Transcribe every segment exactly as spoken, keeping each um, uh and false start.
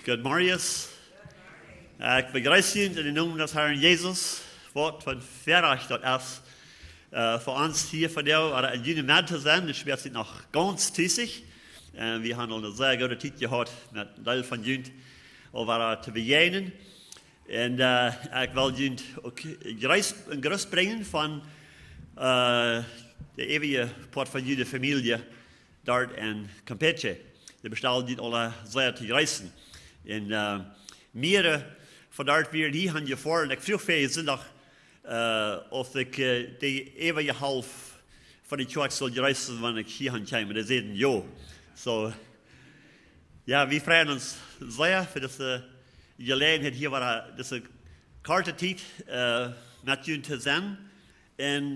Goodemorjes. Ekj bejreess junt en dän Nomen des Harn Jesus. Waut fa een Väarajcht daut es, fa ons hia vondoag wada en june Med to sennen. De Schwäa es noch gaunz tusich. Wie haben aul eene sea goode Tiet jehaut met een Deel von junt aul wada to bejäajnen. Un ekj well junt uk een Gruss brinjen von de äwaje Poat von june Famielje doa en Campeche. Dee bestalen junt aula sea to jreessen. Un miere von doa wieren hia aun jefoaren. Ekj fruach väajen Sindach, auf ekj de äwaje Halft von de Kjoakj sull jreessen, wan ekj hia aun kjeem. Un dee säden jo. Soo, jo, wie freien ons sea fa dise Jeläajenheit hia, wada dise korte Tiet met junt to sennen. Un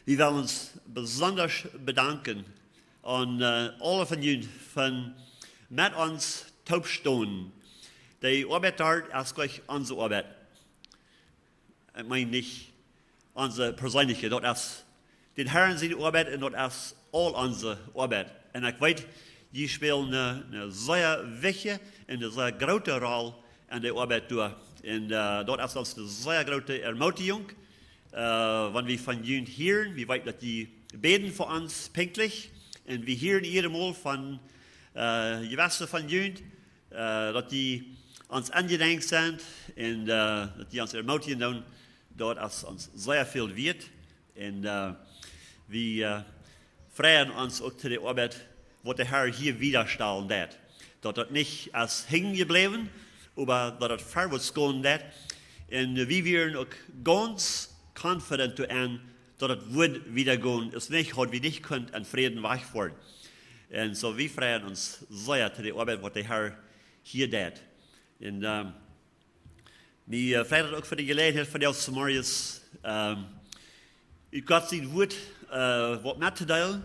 wie wellen ons besondasch bedanken aun aule von junt, von met ons toop stonen. De Oabeit doa es jlikj onse Oabeit. Ekj meen nich onse perseenelje, daut es dän Harn siene Oabeit un daut es aul onse Oabeit. Un ekj weet, jie spälen eene sea wichtje un eene sea groote Rol en de Oabeit doa. Un daut es ons eene sea groote Ermootijunk, wan wie von junt hieren. Wie weeten, daut jie bäden fa ons pinkjlich. Un wie hieren jiedet Mol von jewesse von junt, daut jie ons aunjedenkjt sent un daut jie ons ermootijen doonen. Daut es ons sea väl wieet. Un wie freien ons uk to de Oabeit, waut de Har hia wiedastalen deit. Daut daut nich es hinjen jebläwen, oba daut daut verwoats gonen deit. Un wie wieren uk gaunz confident doarenn, daut daut wudd wieda gonen. Aus nich, haud wie nich kunt en Fräden wajchfoaren. Un soo, wie freien ons sea to de Oabeit, waut de Har hia deit. Un mie freit daut uk fa de Jeläajenheit von dise Morjes ut Gott sien Wuat waut met to deelen.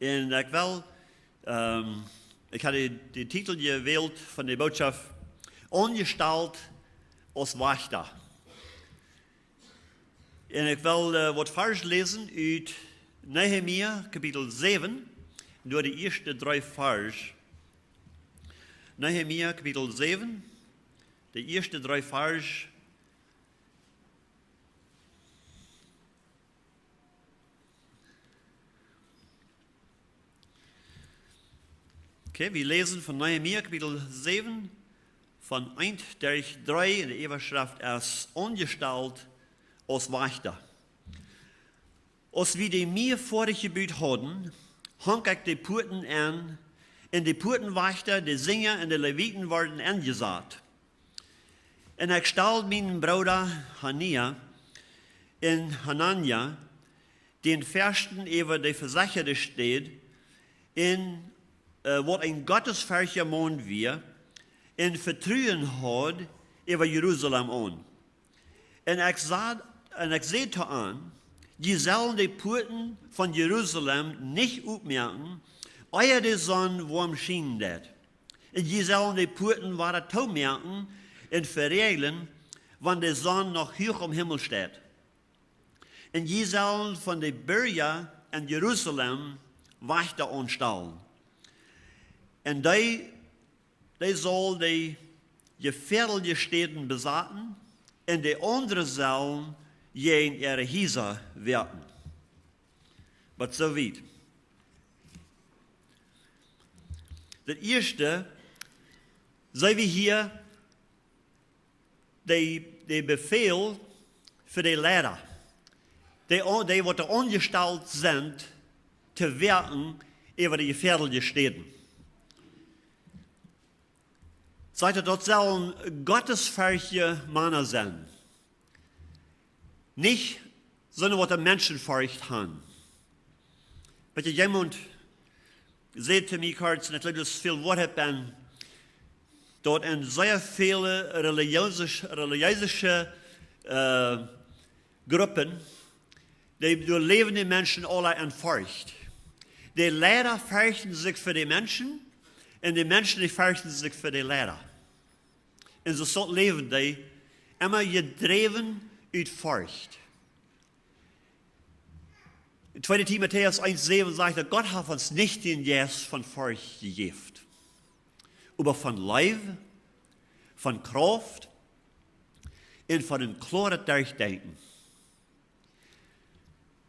Un ekj well, ekj haud dän Tietel jewält von de Bootschoft: Aunjestalt aus Wajchta. Un ekj well waut Varsch läsen ut Nehemia Kapitel säwen, doa de ieeschte dree Varsch. Nehemia Kapitel säwen, de ieeschte dree Varsch. Okay, wie läsen von Nehemia Kapitel säwen, von eent derch dree, un de Äwaschreft es Aunjestalt aus Wajchta. Aus wie de Mia foadich jebut hauden, hunk ekj de Puaten en, un de Puatenwajchta, de Sinja un de Lewieten worden enjesat. Un ekj stald mienen Brooda Hanania un Hananja, dän Fäasten äwa de vesechade Städ, un waut een gottesferchtja Maun wia, un Vetruen haud äwa Jerusalem aun. Un ekj säd, un ekj säd to an: Jie sellen de Puaten von Jerusalem nich opmoaken, ea de Sonn woam schienen deit. Un jie sellen de Puaten wada toomoaken un veräajlen, wan de Sonn noch huach aum Himmel steit. Un jie sellen von de Birja en Jerusalem Wajchta aunstalen. Un dee, dee sellen de jefäadelje Städen besaten, un de aundre sellen jäajen äare Hiesa woaken. Waut soo wiet. Daut ieeschte seenen wie hia de, de Befäl fa de Leida, dee, dee waut doa aunjestalt sent to woaken äwa de jefäadelje Städen. Sajcht daut, daut sellen gottesferchtje Mana sennen. Nich, sonda waut de Menschenforcht han. Weetst, jemaunt säd to mie kort, un ekj jleew daut es väl Woarheit bie, daut en sea väle relijeese, relijeese Gruppen, dee doa läwen de Menschen aula en Forcht. De Leida ferchten sikj fa de Menschen, un de Menschen, dee ferchten sikj fa de Leida. Un soo, soo läwen dee, emma jedräwen ut Forcht. En tweede Timotäus eent säwen sajcht daut Gott haft ons nich dän Jeist von Forcht jejäft. Oba von Leew, von Krauft un von een kloaret Derchdenkjen.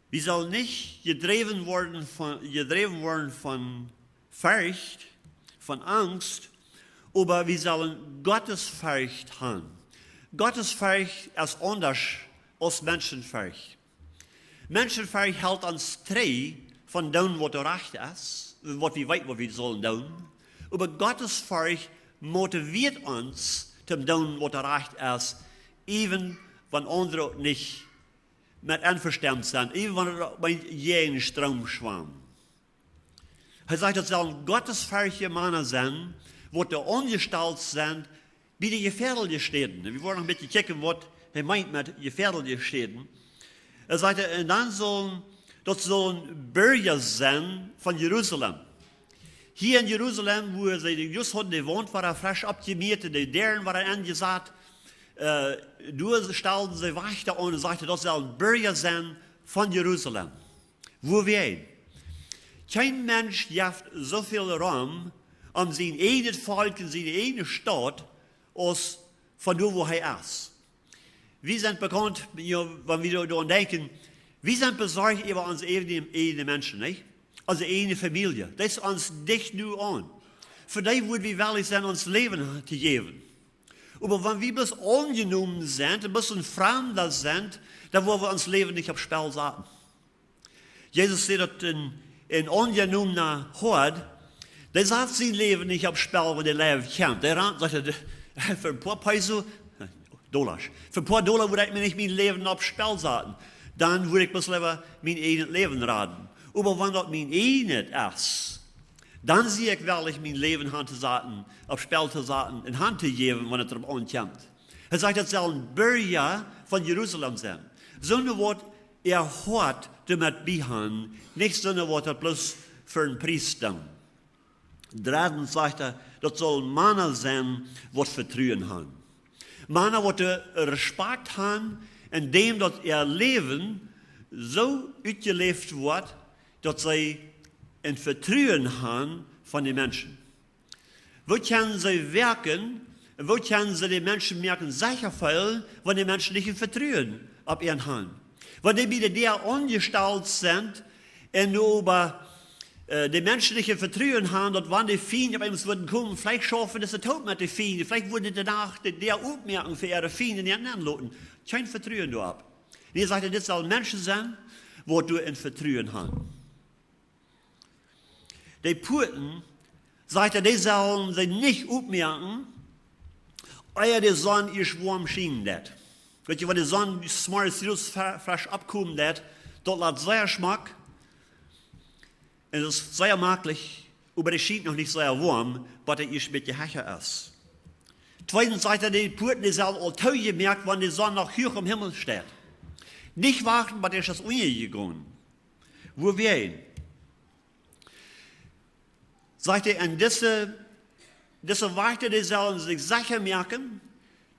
Wie sellen nich jedräwen woaren von, jedräwen woaren von Forcht, von Angst, oba wie sellen Gottesforcht han. Gottesforcht es aundasch aus Menschenforcht. Menschenforcht helt ons trigj von doonen waut rajcht es, waut wie weeten waut wie sellen doonen. Oba Gottesforcht motiviet ons toom doonen waut rajcht es, even wan aundre uk nich met envestonen sent, even wan et uk met jäajen Stroom schwamt. Hee sajcht, daut sellen gottesferchte Mana sennen, waut doa aunjestalt sent bie de jefäadelje Städen. Wie woaren noch een bät kjikjen waut hee meent met jefäadelje Städen. Hee sajcht, un dan sellen, daut sellen Burja sennen von Jerusalem. Hia en Jerusalem, wua see de Jus hauden, de Waunt wia fresch oppjemieet, de Däaren wieren aunjesat, äh, doa stalden see Wajchta aun un sajcht, daut sellen Burja sennen von Jerusalem. Wuawäajen? Kjeen Mensch jeft soo väl Rum om sien eejnet Volkj un siene eejne Staut aus von doa wua hee es. Wie sent bekaunt, jo, wan wie doa, doaraun denkjen, wie sent besorcht äwa onse eejne, eejne Menschen, nich? Onse eejne Famielje. Daut es ons dicht nu aun. Fa dee wudd wie wellich sennen ons Läwen to jäwen. Oba wan wie bloos aunjenomen sent, bloos een Framda sent, dan woa wie ons Läwen nich opp Spell saten. Jesus säd daut een, een aunjenomna Hoad, dee sat sien Läwen nich opp Spell wan de Leiw kjemt. Dee rant, sajcht hee, fa een poa Peso, Dollasch, fa een poa Dolla wudd ekj mie nich mien Läwen opp Spell saten. Dan wudd ekj bloos leewa mien eejnet Läwen raden. Oba wan daut mien eejnet es, dan sie ekj wellich mien Läwen han to saten, opp Spell to saten un han to jäwen wan et doaropp aunkjemt. Hee sajcht, daut sellen Burja von Jerusalem sennen. Soone waut äa Hoat doamet bie han, nich soone waut daut bloos fa een Pries doonen. Dreddens sajcht hee, daut sellen Mana sennen waut Vetruen han. Mana waut doa Respakjt han, endäm daut äa Läwen soo utjeläft woat, daut see een Vetruen han von de Menschen. Woo kjennen see woakjen, woo kjennen see de Menschen moaken secha feelen, wan de Menschen nich een Vetruen opp an han? Wan dee bie de Däa aunjestalt sent un nu oba, äh, de Menschen nich een Vetruen han, daut wan de Fiend opp eemol wudden komen, veleicht schaufen see toop met de Fiend, veleicht wudden dee doano de Däa opmoaken fa äare Fiend un an loten. Kjeen Vetruen doaropp. Un hee sajcht, dit sellen Menschen sennen, waut doa een Vetruen han. De Puaten, sajcht hee, dee sellen see nich opmoaken, ea de Sonn ieescht woam schienen deit. Weetst, wan de Sonn zemorjes fröh fre-, fresch oppkomen deit, daut lat sea schmock. Un daut es sea maklich, oba dee schient noch nich sea woam, bat dee ieescht een bät hecha es. Tweedens sajcht hee, de Puaten, dee sellen aul toojemoakt, wan de Sonn noch huach aum Himmel steit. Nich wachten, bat dee es unjajegonen. Wuawäajen? Sajcht hee, un dise, dise Wajchta, dee sellen sikj secha moaken,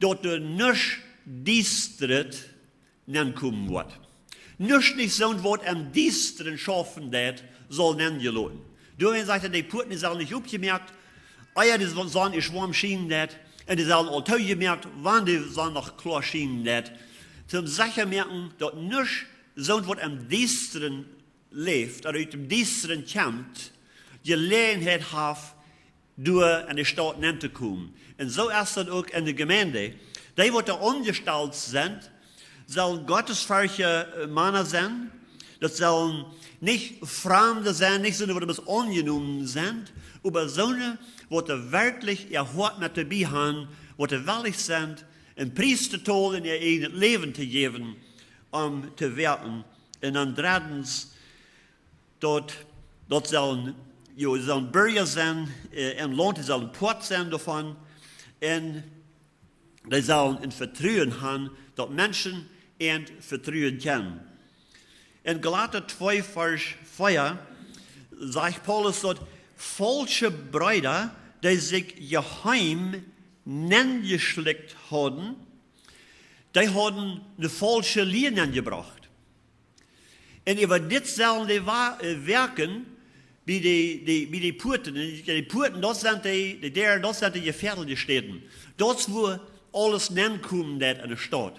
daut doa nuscht Diestret nenkomen woat. Nuscht, nich soont waut em Diestren schaufen deit, saul nenjeloten. Doawäajen sajcht hee, de Puaten, dee sellen nich opjemoakt, ea de Sonn ieescht woam schienen deit, un dee sellen aul toojemoakt, wan de Sonn noch kloa schienen deit. Toom secha moaken, daut nuscht soont waut em Diestren läft, ooda ut däm Diestren kjemt, Jeläajenheit haft, doa en de Staut nentokomen. Un soo es daut uk en de Jemeent. Dee waut doa aunjestalt sent, sellen gottesferchte, äh, Mana sennen. Daut sellen nich Framde sennen, nich soone waut bloos aunjenomen sent, oba soone waut doa werkjlich äa Hoat met doabie han, waut doa wellich sent, een Pries to tolen, äa eejnet Läwen to jäwen, om to woakjen. Un dan dreddens, daut, daut sellen, jo, sellen Burja sennen, äh, em Launt, dee sellen Poat sennen doavon. Un dee sellen een Vetruen han, daut Menschen an vetruen kjennen. En Galata twee, Varsch vea, sajcht Paulus, daut faulsche Breeda, dee sikj jeheem nenjeschlikjt hauden, dee hauden eene faulsche Lia nenjebrocht. Un äwa dit sellen dee wa-, äh, woakjen, bie de, de, bie de Puaten. Un de Puaten, daut sent de, de Däaren, daut sent de jefäadelje Städen. Daut es wua aules nenkomen deit enne Staut.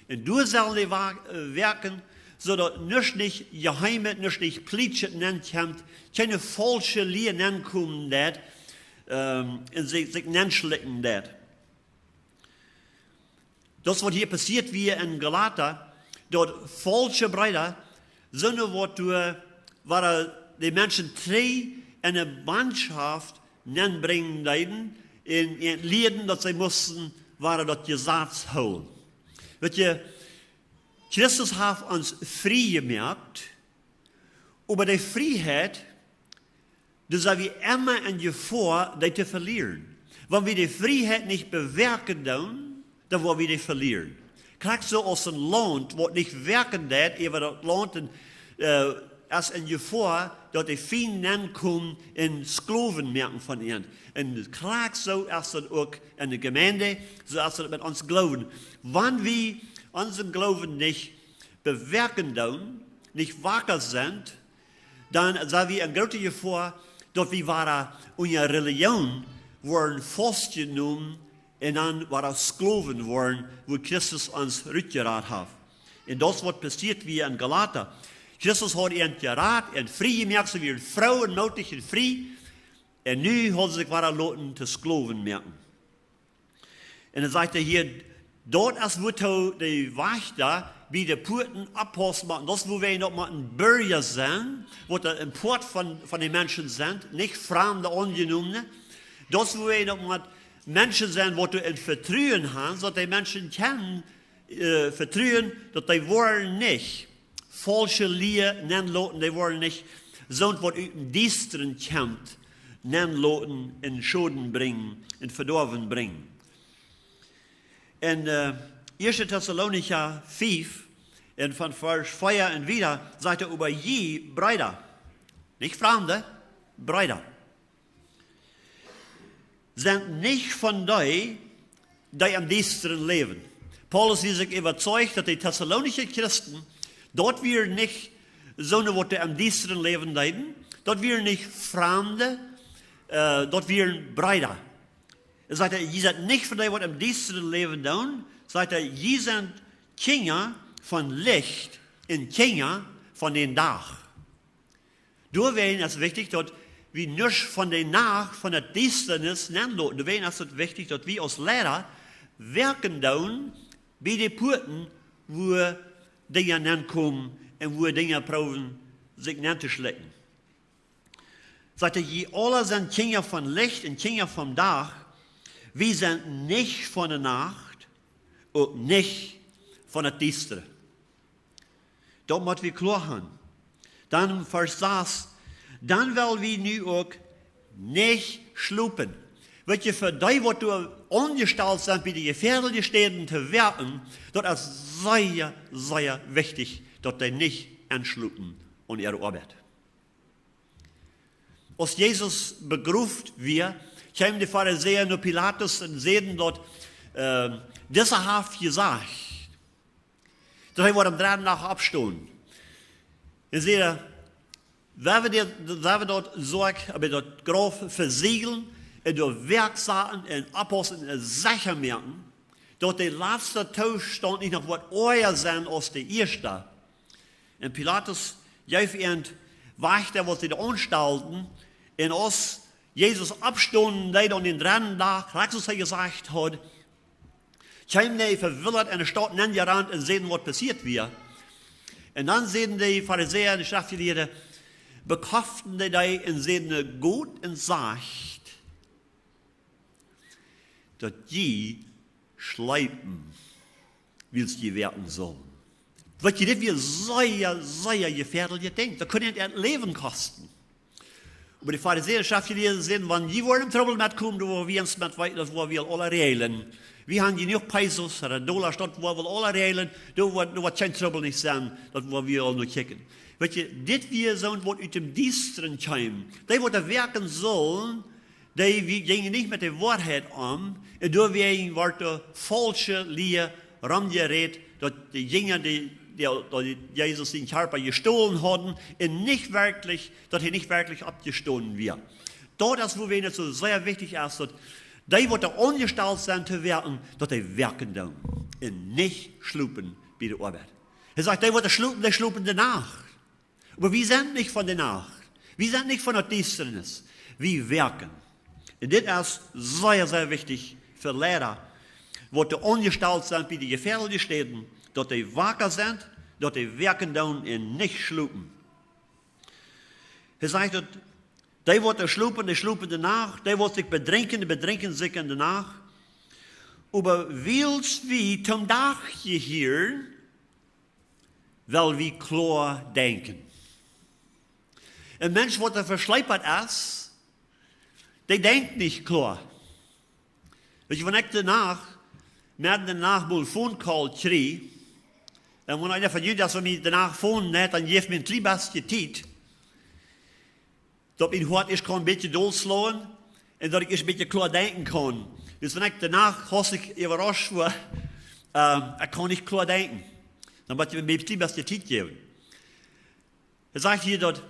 Un doa sellen dee wa-, äh, woakjen, soo daut nuscht nich jeheimet, nuscht nich plietschet nenkjemt, kjeene faulsche Lia nenkomen deit, ähm, un sikj, sikj nenschlikjen deit. Daut es waut hia passieet wia en Galata, daut faulsche Breeda, soone waut doa, wua de Menschen trigj enne Baunschoft nenbrinjen deeden, un, un lieeden daut see musten, wua daut Jesaz hoolen. Weet jie, Christus haft ons frie jemoakt, oba de Frieheit, dan sent wie emma en Jefoa, dee to velieren. Wan wie de Frieheit nich bewoakjen doonen, dan woa wie dee velieren. Krakjt soo aus een Launt, waut nich woakjen deit, äwa daut Launt un, äh, es en Jefoa, daut de Fiend nenkomen un Sklowen moaken von an. Un krakjt soo es daut uk en de Jemeent, soo es daut met ons Gloowen. Wan wie onsen Gloowen nich bewoakjen doonen, nich woakj sent, dan sent wie en groote Jefoa, daut wie wada unja Relijoon woaren faustjenomen un dan wada Sklowen woaren, wua Christus ons rutjerat haft. Un daut es waut passieet wia en Galata. Christus haud an jerat un frie jemoakt, see wieren froo un mootich un frie. Un nu hauden see sikj wada loten to Sklowen moaken. Un dan sajcht hee hia, daut es wuatoo de Wajchta bie de Puaten oppaussen motten. Daut es wua wie noch mau een Burja sent, waut een Poat von, von de Menschen sent, nich Framde aunjenomne. Daut es wua wie noch mau Menschen sent, waut wie een Vetruen haben, soo daut de Menschen kjennen, äh, vetruen, daut dee woaren nich faulsche Lia nenloten, dee woaren nich soont waut ut dän Diestren kjemt, nenloten un Schoden brinjen un Vedoawen brinjen. En, äh, Ieeschte Tessalonicha fief, un von Varsch vea un wieda, sajcht hee: Oba jie, Breeda, nich Framde, Breeda, sent nich von dee, dee em Diestren läwen. Paulus wia sikj äwatuacht, daut de Tessalonicha Christen, daut wieren nich soone waut em Diestren läwen deeden, daut wieren nich Framde, äh, daut wieren Breeda. Hee sajcht, jie sent nich von dee waut em Diestren läwen doonen, sajcht hee, jie sent Kjinja von Licht un Kjinja von dän Dach. Doawäajen es wichtich, daut wie nuscht von de Nacht, von de Diestanis nenloten. Doawäajen es et wichtich, daut wie aus Liera woakjen doonen bie de Puaten, wua Dinja nenkomen un wua Dinja proowen sikj nentoschlikjen. Sajcht hee, jie aula sent Kjinja von Licht un Kjinja vom Dach. Wie sent nich von de Nacht, uk nich von daut Diestre. Daut mott wie kloa haben. Dan Varsch sas, dan well wie nu uk nich schlopen. Weet jie, fa dee waut doa aunjestalt sent bie de jefäadelje Städen to woakjen, daut es sea, sea wichtich, daut dee nich enschlopen aun äare Oabeit. Aus Jesus begroft wia, kjeemen de Farisäa no Pilatus un säden daut, äh, disa haft jesajcht, daut hee woat aum dredden Dach oppstonen. Un säden, wie woaren dit, wie woaren daut Soak, oba daut Grauf vesiegeln un doa Woakjsachen un Apostel un secha moaken, daut de latste Toostaunt nich noch woat oaja sennen aus de ieeschta. Un Pilatus jeef an Wajchta, waut see doa aunstalden, un aus Jesus oppstonen deed aun dän dredden Dach, krakjt aus hee jesajcht haud, kjeemen dee vewildat enne Staut nenjerant un säden, waut passieet wia. Un dan säden de Farisäa un de Schreftjelieede, bekjoften dee dee un säden, Gott un sajcht, daut jie schleepen, wiels jie woaken sullen. Weet jie, dit wia sea, sea jefäadeljet Dinkj. Daut kunn an äa Läwen kosten. Oba de Farisäa un Schreftjelieede säden, wan jie woaren em Trubbel metkomen, dan woa wie ons met wei-, daut woa wie aul aula räajlen. Wie haben jenuach Pesos, ooda Dollasch, daut woa wie aul aula räajlen. Doa woat, doa woat kjeen Trubbel nich sennen, daut woa wie aul no kjikjen. Weet jie, dit wia soont waut ut däm Diestren kjeem. Dee waut doa woaken sullen, dee wie-, jinjen nich met de Woarheit om, un doawäajen wort de faulsche Lia romjerät, daut de Jinja, dee dee, dee Jesus sienen Kjarpa jestolen hauden un nich werkjlich, daut hee nich werkjlich oppjestonen wia. Daut es, wua daut soo sea wichtich es, daut dee, waut doa aunjestalt sent to woakjen, daut dee woakjen doonen un nich schlopen bie de Oabeit. Hee sajcht, dee, waut doa schlopen, dee schlopen de Nacht. Oba wie sent nich von de Nacht. Wie sent nich von de Diestanis. Wie woakjen. Un dit es sea, sea wichtich fa Leida, waut doa aunjestalt sent bie de jefäadelje Städen, daut dee waka sent, daut dee woakjen doonen un nich schlopen. Hee sajcht, daut dee, waut doa schlopen, dee schlopen de Nacht, dee, waut sikj bedrinkjen, dee bedrinkjen sikj en de Nacht. Oba wiels wie toom Dach jehieren, well wie kloa denkjen. Een Mensch, waut doa veschleepat es, dee denkjt nich kloa. Weetst, wan ekj de Nacht, medden en de Nacht mol een Phone Call kjrie, un wan eena von junt, aus mie de Nacht phone haft, dan jeft mie een kjlien bät Tiet, daut mien Hoat ieescht kaun een bät dol schlonen un daut ekj ieescht een bät kloa denkjen kaun. Dus wan ekj de Nacht haustich äwarascht woa, ähm, ekj kaun nich kloa denkjen, dan mott jie mie een kjlien bät Tiet jäwen. Hee sajcht hia, daut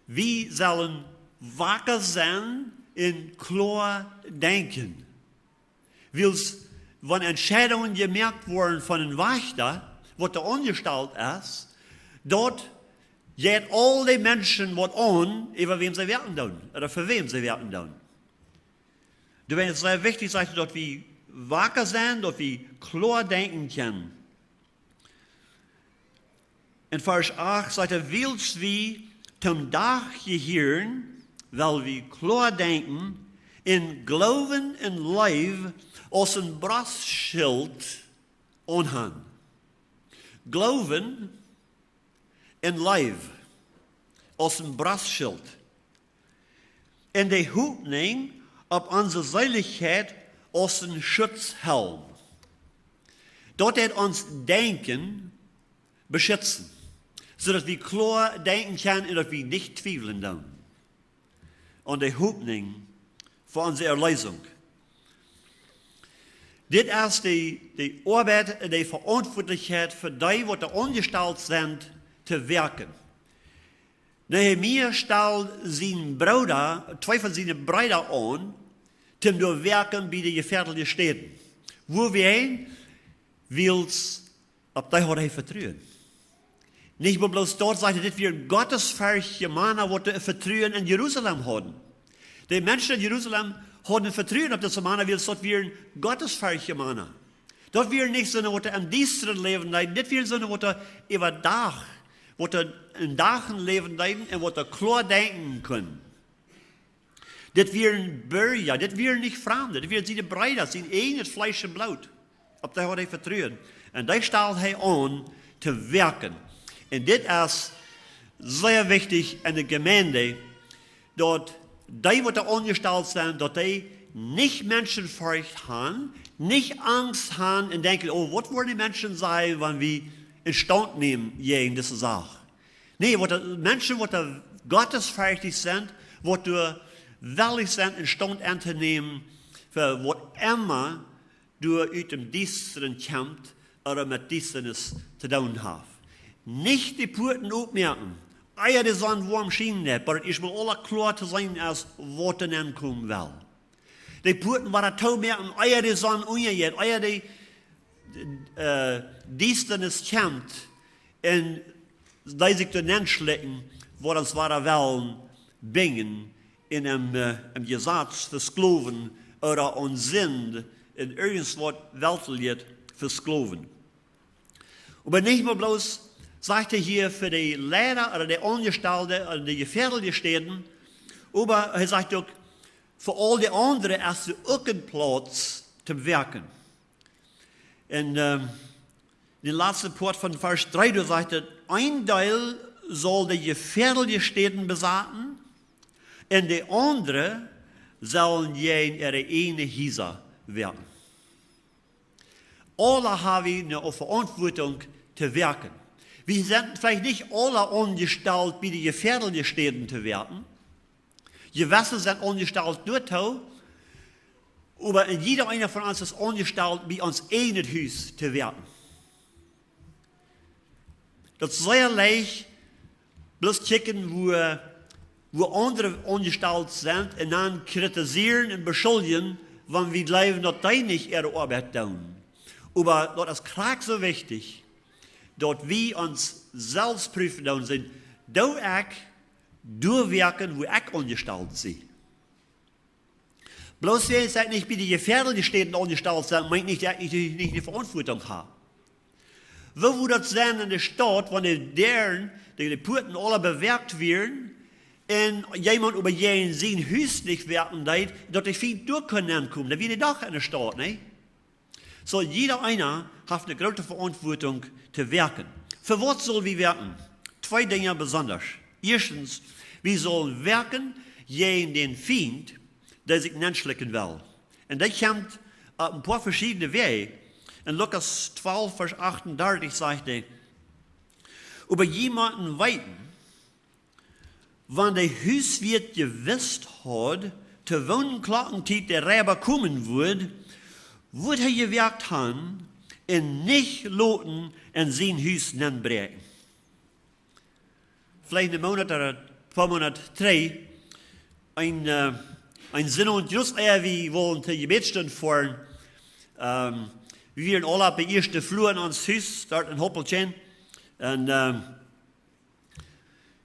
wie sellen waka sennen un kloa denkjen. Wiels, wan Entscheidungen jemoakt woaren von een Wajchta, waut doa aunjestalt es, daut jeit aul dee Menschen waut aun, äwa wäm see woakjen doonen, ooda fa wäm see woakjen doonen. Doawäajen es sea wichtich, sajcht hee, daut wie waka sent, daut wie kloa denkjen kjennen. En Varsch acht sajcht hee, wiels wie toom Dach jehieren, well wie kloa denkjen, un Gloowen un Leew aus een Brostschilt aunhan. Gloowen un Leew aus een Brostschilt. Un de Hopninj opp onse Seelichkjeit aus een Schutzhelm. Daut deit ons Denkjen beschitzen, soo daut wie kloa denkjen kjennen un daut wie nich twiewlen doonen aun de Hopninj fa onse Erleesunk. Dit es de, de Oabeit un de Veauntwuatlichkjeit fa dee, waut doa aunjestalt sent to woakjen. Nehemia stald sienen Brooda, twee von siene Breeda aun, toom doa woakjen bie de jefäadelje Städen. Wuawäajen? Wiels opp dee haud hee Vetruen. Nich mau bloos daut, sajcht hee, dit wieren gottesferchtje Mana, waut doa Vetruen en Jerusalem hauden. De Menschen en Jerusalem hauden Vetruen opp dise Mana, wiels daut wieren gottesferchtje Mana. Daut wieren nich soone, waut em Diestren läwen deeden, dit wieren soone, waut doa äwa Dach, waut doa en Dach läwen deeden un waut doa kloa denkjen kunnen. Dit wieren Birja, dit wieren nich Framde, dit wieren siene Breeda, sien eejnet Fleesch un Bloot. Opp dee haud hee Vetruen. Un dee stald hee aun to woakjen. Un dit es sea wichtich en de Jemeent, daut dee, waut doa aunjestalt sent, daut dee nich Menschenforcht han, nich Angst han un denkjen, oh, waut woaren de Menschen sajen, wan wie en Staunt nämen jäajen dise Sach. Nä, waut de Menschen, waut doa gottesferchtich sent, waut doa wellich sent, en Staunt auntonämen fa waut emma doa ut däm Diestren kjemt ooda met Diestanis to doonen haft. Nich de Puaten opmoaken, ea de Sonn woam schienen deit, oba daut es mau aula kloa to seenen, aus waut doa nenkomen well. De Puaten wada toomoaken, ea de Sonn unjajeit, ea de, äh, Diestanis kjemt un dee sikj doa nenschlikjen, waut ons wada wellen binjen en een, äh, een Jesaz fa Sklowen ooda aun Sind un irjent waut Weltlichet fa Sklowen. Oba nich mau bloos, sajcht hee hia, fa de Leida ooda de Aunjestalde ooda de jefäadelje Städen, oba hee sajcht uk, fa aul de aundre es doa uk een Plauz toom woakjen. Un, ähm, de latste Poat von Varsch dree, doa sajcht et, een Deel saul de jefäadelje Städen besaten un de aundre sellen jäajen äare eejne Hiesa woakjen. Aula ha wie eene Veauntwuatunk to woakjen. Wie sent veleicht nich aula aunjestalt bie de jefäadelje Städen to woakjen. Jewesse sent aunjestalt doatoo, oba en jieda eena von ons es aunjestalt bie ons eejnet Hus to woakjen. Daut es sea leicht, bloos kjikjen, woo, woo aundre aunjestalt sent un dan kritisieren un beschuljen, wan wie jleewen, daut dee nich äare Oabeit doonen. Oba daut es krakjt soo wichtich, daut wie ons selfst prüfen doonen, sent, doo ekj doa woakjen, wua ekj aunjestalt sie? Bloos wiels ekj nich bie de jefäadelje Städen aunjestalt sie, meent nich, daut ekj nich, nich de Veauntwuatunk hab. Woo wudd daut sennen enne Staut, wan de Däaren, de, de Puaten aula bewoakt wieren, un jemaunt äwa jäajen sien Hus nich woakjen deed, daut de Fient doa kunn nenkomen? Dan wia de Dach enne Staut, nä? Soo, jieda eena haft eene groote Veauntwuatunk to woakjen. Fa waut sell wie woakjen? Twee Dinja besonda. Ieeschtens, wie sellen woakjen jäajen dän Fient, dee sikj nenschlikjen well. Un daut kjemt opp een poa veschiedne Wäaj. En Lukas twalf, Varsch achtundartich sajcht hee: Oba jie motten weeten, wan de Huswieet jewist haud, to woone Klockentiet de Reiba komen wudd, wudd hee jewoakt han un nich loten en sien Hus nenbräakjen. Veleicht een Moonat ooda een poa Moonat trigj, een, äh, een Sindach, jrod ea wie wullen to Jebäd stonen fa, ähm, wie wieren aula opp de ieeschte Flua en ons Hus, doa en Hoppelchen. Un, ähm,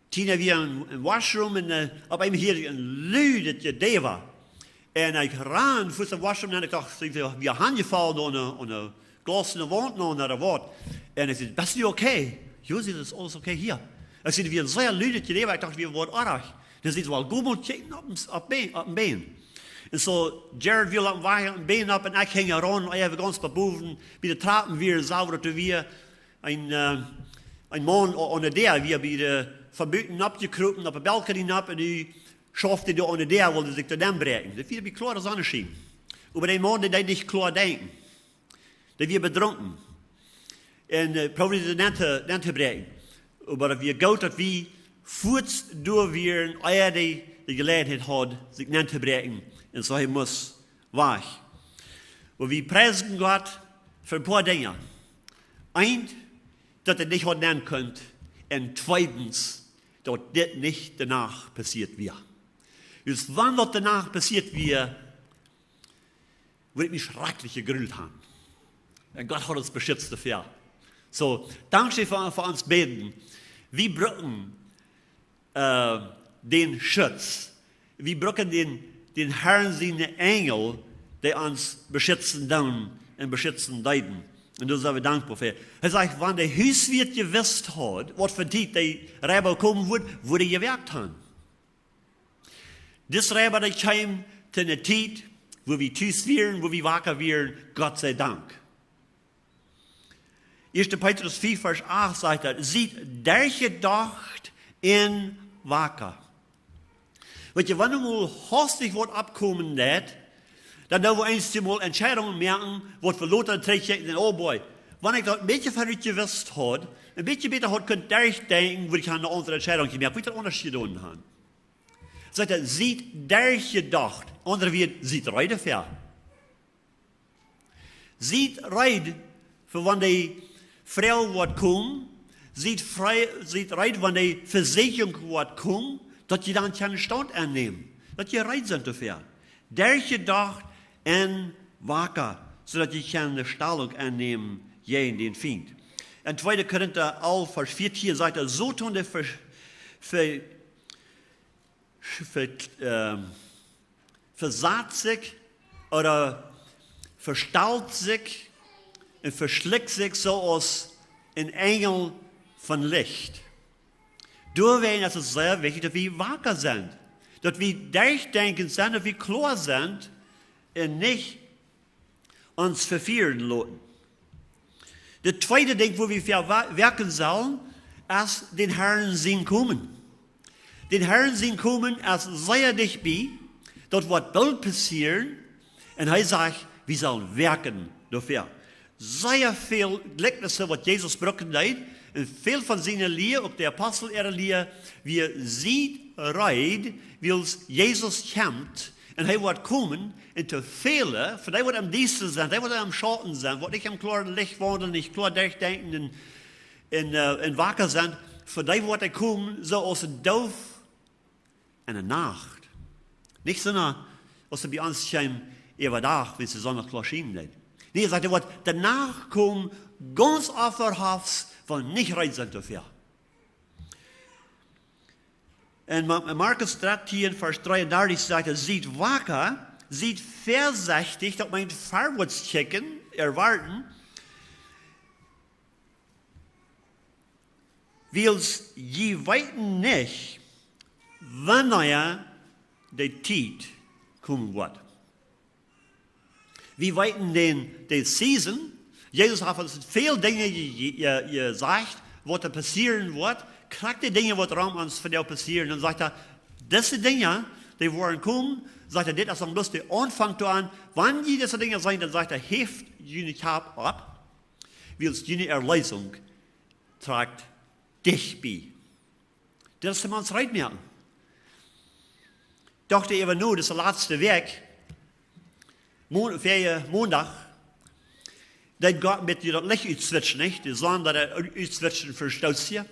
Tina wia em, em Washroom un, äh, opp eemol hieed ekj een ludet Jedäwa. Un ekj rand fa dän Washroom un ekj docht, ekj wia hanjefollen aun een, aun een Glas enne Waunt ooda waut. Un ekj säd: "Best du okay?" "Jo," säd, "es aules okay hia." Ekj säd: "Wia een sea ludet Jedäwa." Ekj docht, wia waut oajch. Dan säd see: "Well, go mol kjikjen opp een, opp een Been, opp een Been." Un soo, Jared wia opp een Wajch opp een Been opp un ekj hinjaraun, un wie wieren gaunz bowen, bie de Trapen wia, sach wie daut doa wia een, äh, een Maun o-, aun de Däa, wia bie de, von buten oppjekropen, opp de Balkony opp, un nu schauft hee doa aun de Däa, wull sikj doa nenbräakjen. Daut wia bie kloare Sonneschien. Oba dee Maun, dee deed nich kloa denkjen. Dee wia bedrunken. Un, äh, proowd sikj nen to, nen to bräakjen. Oba daut wia goot, daut wie fuaz doa wieren, ea dee de Jeläajenheit haud, sikj nen to bräakjen. Un soo, hee must wajch. Oba wie priesen Gott fa een poa Dinja. Eent, daut hee nich haud nenn kunt. Un tweedens, daut dit nich doano passieet wia. Dus wan daut doano passieet wia, wudd ekj mie schrakjlich jegruelt han. Un Gott haud ons beschitzt doafäa. Soo, dankscheen fa, fa ons Bäden. Wie brucken, äh, dän Schutz. Wie brucken dän, dän Harn siene Enjel, dee ons beschitzen doonen un beschitzen deeden. Un doa sent wie dankboa fa. Hee sajcht, wan de Huswieet jewist haud, waut fa Tiet de Reiba komen wudd, wudd hee jewoakt han. Dis Reiba, dee kjeem to eene Tiet, wua wie tus wieren, wua wie waka wieren, Gott sei Dank. Ieeschte Petrus fiew, Varsch acht sajcht daut: "Siet derchjedocht un waka." Weetst du, wan du mol hastich waut oppkomen deist, dan doo wie eemol Entscheidungen moaken, waut wie lota trigjkjikjen un: "Oh boy, wan ekj daut een bät verut jewist haud, een bät bäta haud kunt derchdenkjen, wudd ekj aun eene aundre Entscheidunk jemoakt, wudd ekj daut aundasch jedonen han." Sajcht hee: "Siet derchjedocht." Aundre Wieed, siet reed doafäa. Siet reed fa wan de Froag woat komen. Siet frei, siet reed, wan de Vesieekjunk woat komen, daut jie dan kjennen Staunt aunnämen. Daut jie reed sent doafäa. Derchjedocht un waka, soo daut jie kjennen Stalunk aunnämen jäajen dän Fient. En tweede Korinta alf, Varsch vieetieen sajcht hee: "Soton, dee ver-, ver-, ver-, ähm, vesat sikj ooda vestalt sikj un veschlikjt sikj soo aus een Enjel von Licht." Doawäajen es et sea wichtich, daut wie waka sent, daut wie derchdenkjent sent, daut wie kloa sent un nich ons vefieren loten. Daut tweede Dinkj, wua wie fa wa-, woakjen sellen, es dän Harn sien Komen. Dän Harn sien Komen es sea dicht bie, daut woat boolt passieren, un hee sajcht, wie sellen woakjen doafäa. Sea väl Jlikjnisse, waut Jesus brucken deed, un väl von siene Lia, uk de Apostel äare Lia, wia: "Siet reed, wiels Jesus kjemt, un hee woat komen, un to väle, fa dee, waut em Diestren sent, dee, waut em Schauten sent, waut nich em kloaren Licht waundlen, nich kloa derchdenkjen un un, äh, un waka sent, fa dee woat hee komen soo aus een Doof enne Nacht. Nich soo aus hee bie ons kjeem äwa Dach, wan de Sonn noch kloa schienen deed. Nä, sajcht hee, woat de Nacht komen, gaunz onverhofts, wan wie nich reed sent doafäa. En Ma-, en Markus dartieen, Varsch dreeundartich sajcht hee: "Siet waka, siet väasechtich", daut meent verwoats kjikjen, erwoaten, "wiels jie weeten nich, wanea de Tiet komen woat." Wie weeten dän, de Season. Jesus haft ons väl Dinja je-, je-, je-, jesajcht, waut doa passieren woat. Krakjt de Dinja, waut rom ons vondoag passieren. Dan sajcht hee, dise Dinja, dee woaren komen. Sajcht hee, dit es dan bloos de Aunfank doaraun. Wan jie dise Dinja seenen, dan sajcht hee, "Heft june Kjap opp, wiels june Erleesunk trakjt dicht bie." Daut es de Mauns reed moaken. Docht hee äwa nu, dise latste Wäakj, Mon-, väaje Mondach, daut Gott met daut Licht utswitchen, nich? De Sonn, daut hee utswitchen, vestoot hee.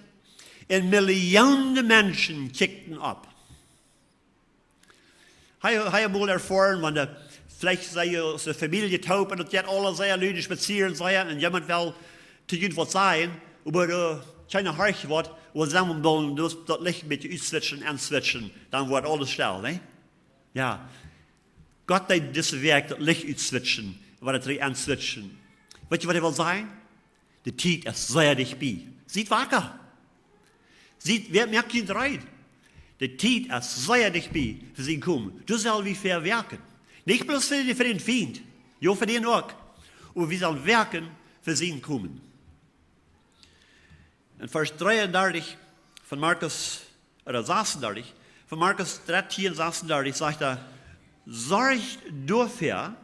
Un Millionen Menschen kjikjten opp. Hee, hee haud mol erfoaren, wan de, veleicht sent jie aus de Famielje toop un daut jeit aula sea lud spazieren, sea, un jemaunt well to junt waut sajen, oba, äh, kjeena horcht waut, oba sent wie dan, daut, daut Licht met utswitchen, aunswitchen, dan woat aules stell, nä? Jo. Gott deed dise Wäakj daut Licht utswitchen, woat daut trigj aunswitchen. Weetst du, waut hee well sajen? De Tiet es sea dicht bie. Siet waka. Siet, wäa, moakt junt reed. De Tiet es sea dicht bie fa sien Komen. Doa sell wie fa woaken. Nich bloos fa de, fa dän Fient. Jo, fa dän uk. Oba wie sellen woaken fa sien Komen. En Varsch dreeundartich von Markus, ooda sasundartich, von Markus dartieen, sasundartich sajcht hee: "Sorcht doafäa,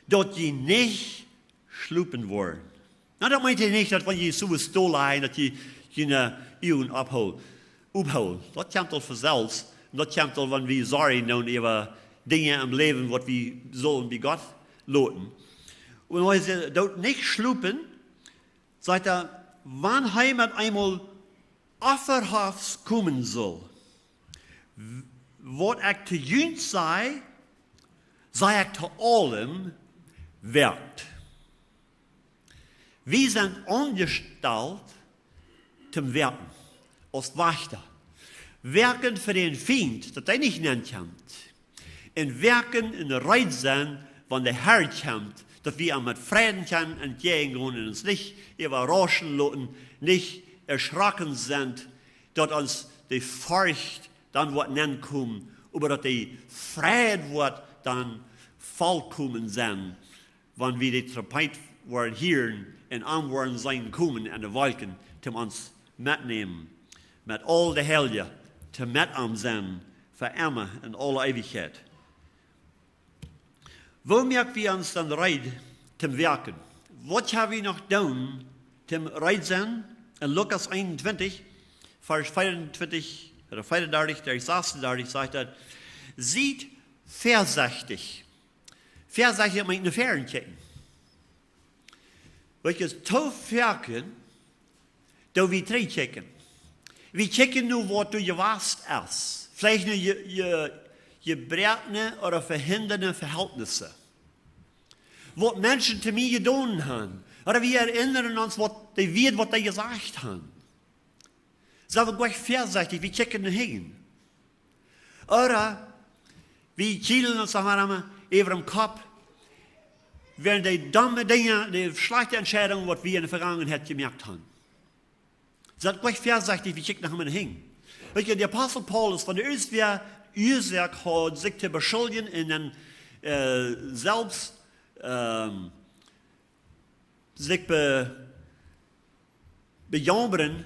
daut jie nich schlopen woaren." Nu, daut meent hee nich, daut wan jie soo stoll sent, daut jie june Uagen ophoolen. Ophoolen. Daut kjemt aul von selfst. Un daut kjemt aul, wan wie sorjen doonen äwa Dinja em Läwen, waut wie sellen bie Gott loten. Un hee sajcht, doot nich schlopen, sajcht hee, wan hee met eemol onverhofts komen saul. W-, waut ekj to junt saj, saj ekj to aulem, woakt. Wie sent aunjestalt toom woaken, aus Wajchta. Woaken fa dän Fient, daut hee nich nenkjemt. Un woaken un reed sennen, wan de Har kjemt, daut wie am met Freiden kjennen entjäajen gonen un ons nich äwarauschen loten, nich erschrocken sent, daut ons de Forcht dan woat nenkomen, oba daut de Freid woat dan volkomen sennen, wan wie de Trompet woaren hieren un am woaren seenen komen en de Wolkjen, toom ons metnämen, met aul de Heilje, toom met am sennen, fa emma en aule Eewichkjeit. Woo moak wie ons dan reed toom woaken? Waut ha wie noch doonen toom reed sennen? En Lukas eenuntwintich, Varsch veeauntwintich, ooda veeaundartich, derch sasundartich sajcht daut: "Siet väasechtich." Väasechtich meent no väaren kjikjen. Weetst du, too foaken doo wie trigj kjikjen. Wie kjikjen no waut doa jewast es. Veleicht no je, je, jebroakne ooda vehinjade Vehältnisse. Waut Menschen to mie jedonen haben. Ooda wie erinnern ons waut dee, wia waut dee jesajcht haben. Sent wie jlikj väasechtich, wie kjikjen no hinjen. Ooda wie kjielen ons dan mau emma äwa dän Kopp, wäajen dee domme Dinja, dee schlajchte Entscheidungen, waut wie en de Vegangenheit jemoakt haben. Sent wie jlikj väasechtich, wie kjikjen no hinjen. Weetst du, de Apostel Paulus, wan hee irjentwäa Uasoak haud, sikj to beschuldjen un dan, äh, selfst, ähm, sikj be-, bejaumren,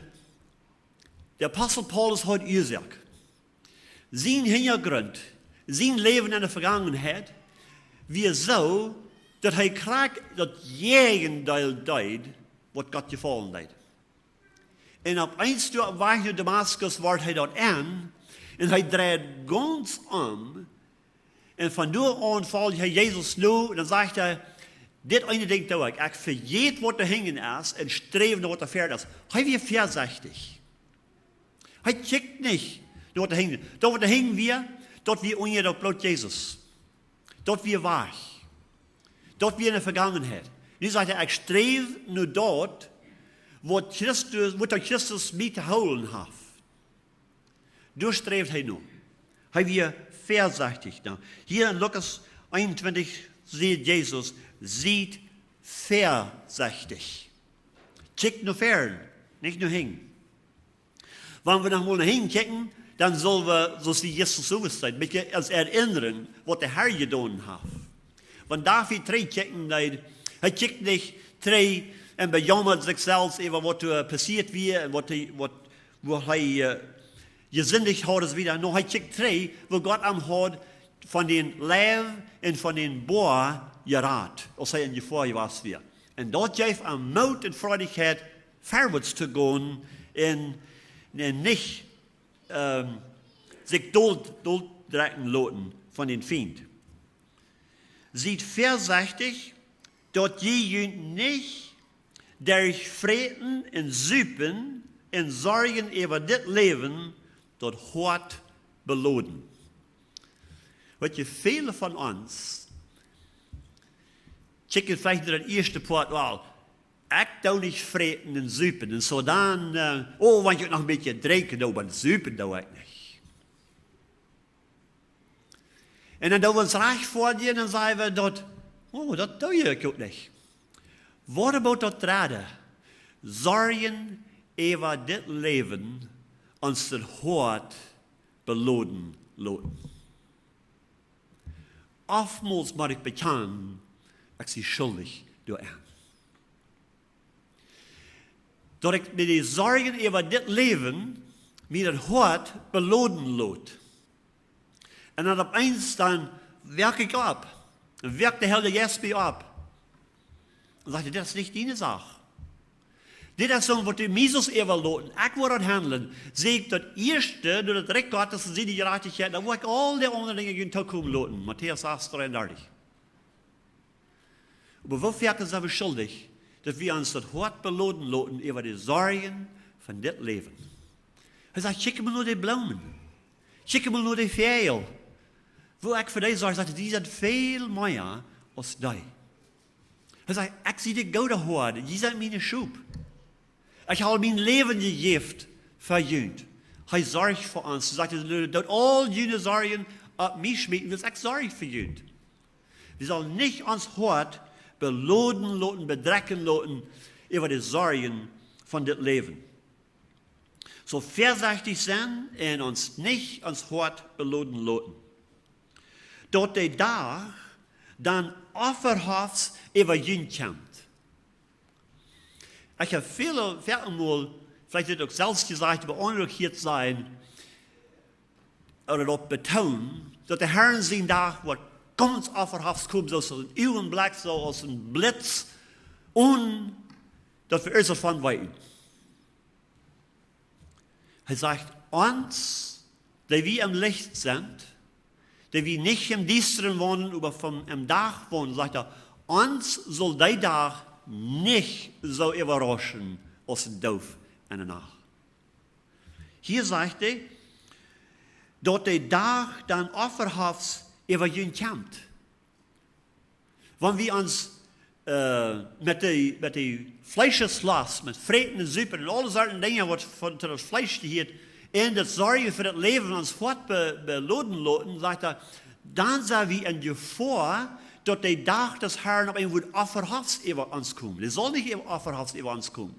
de Apostel Paulus haud Uasoak. Sien Hinjagrunt, sien Läwen en de Vegangenheit, wia soo, daut hee krakjt daut Jäajendeel deed, waut Gott jefaulen deed. Un opp eemol doa oppem Wajch no Damaskus wort hee daut en, un hee dreid gaunz om, un von doa aun foljt hee Jesus no, un dan sajcht hee: Dit eene Dinkj doo ekj, ekj vejät waut doa hinjen es un sträw no waut doa ver es. Hee wia väasechtich. Hee kjikjt nich no waut doa hinjen. Daut waut doa hinjen wia, daut wia unja daut Bloot Jesus. Daut wia wajch. Daut wia enne Vegangenheit. Nu sajcht hee, ekj sträw no daut, waut Christus, waut Christus mie to hoolen haft. Doa sträwd hee no. Hee wia väasechtich. Nu, hia en Lukas eenuntwintich sajcht Jesus: Siet väasechtich. Kjikjt no ver, nich no hinjen. Wan wie noch mol no hinjen kjikjen, dan sell wie, soo aus Jesus soo es, een bät ons erinnren, waut de Herr jedonen haft. Wan David trigj kjikjen deed, hee kjikjt nich trigj un bejaumad sikj selfst äwa waut doa passieet wia un waut hee, waut, woo hee, äh, jesindicht haud, es wada. Nä, hee kjikjt trigj, woo Gott am haud von dän Leiw un von dän Boa jerat, aus hee en Jefoa jewast wia. Un daut jeef am Moot un Freiheit, verwoats to gonen un, un nich, ähm, sikj dol, dol drekjen loten von dän Fient. Siet väasechtich, daut jie junt nich derch Fräten un Supen un Sorjen äwa dit Läwen daut Hoat beloden. Weet jie, väle von ons kjikjen veleicht no daut ieeschte Poat, well, ekj doo nich fräten un supen. Un soo dan, äh, oh, wan ekj noch een bät drinkj, dan, oba supen doo ekj nich. Un dan doo wie ons rajcht väadonen un dan saj wie daut, oh, daut doo ekj uk nich. What about daut dredde? Sorjen äwa dit Läwen ons daut Hoat beloden loten. Oftmols mott ekj bekjanen, ekj sie schuldich doaraun. Daut ekj met de Sorjen äwa dit Läwen mie daut Hoat beloden lot. Un dan opp eemol dan woak ekj opp. Un woakt de Heilje Jeist mie opp. Un sajcht: Dit es nich diene Sach. Dit es soo waut du mie sust äwaloten. Ekj woa daut handlen. Seekjt daut ieeschte no daut Rikj Gottes un siene Jerajchtichkjeit, dan woa ekj aul de aundre Dinja junt tookomen loten. Matäus sas dreeundartich. Oba woo foaken sent wie schuldich, daut wie ons daut Hoat beloden loten äwa de Sorjen von dit Läwen? Hee sajcht: Kjikj mol no de Bloomen. Kjikj mol no de Väajel. Woo ekj fa dee sorj, sajcht hee, dee sent väl mea aus dee. Hee sajcht: Ekj sie de goode Hoad, jie sent miene Schop. Ekj hab mien Läwen jejäft fa junt. Hee sorcht fa ons. Hee sajcht: Doot aul june Sorjen opp mie schmieten, wiels ekj sorj fa junt. Wie sellen nich ons Hoat beloden loten, bedrekjen loten äwa de Sorjen von dit Läwen. Soo väasechtich sennen un ons nich ons Hoat beloden loten, daut de Dach dan offerhafts äwa junt kjemt. Ekj hab väl, väl mol, veleicht uk selfst jesajcht, oba onen uk hia to sajen, ooda daut betonen, daut de Herr sien Dach woat gaunz offerhafts komen, soo aus een Uagenblekj, soo aus een Blitz, onen daut wie irjent von weeten. Hee sajcht: Ons, dee wie em Licht sent, dee wie nich em Diestren wonen, oba vom, em Dach wonen, sajcht hee, ons saul dee Dach nich soo äwarauschen aus een Doof enne Nacht. Hia sajcht hee, daut de Dach dan offerhafts äwa junt kjemt. Wan wie ons, äh, met de, met de Fleescheslost, met Fräten un Supen un aule Sorten Dinja, waut von, to daut Fleesch jehieet, un daut Sorjen fa daut Läwen ons Hoat be-, beloden loten, sajcht hee, dan sent wie en Jefoa, daut de Dach des Herrn opp eemol woat offerhafts äwa ons komen. Dee saul nich äwa, offerhafts äwa ons komen.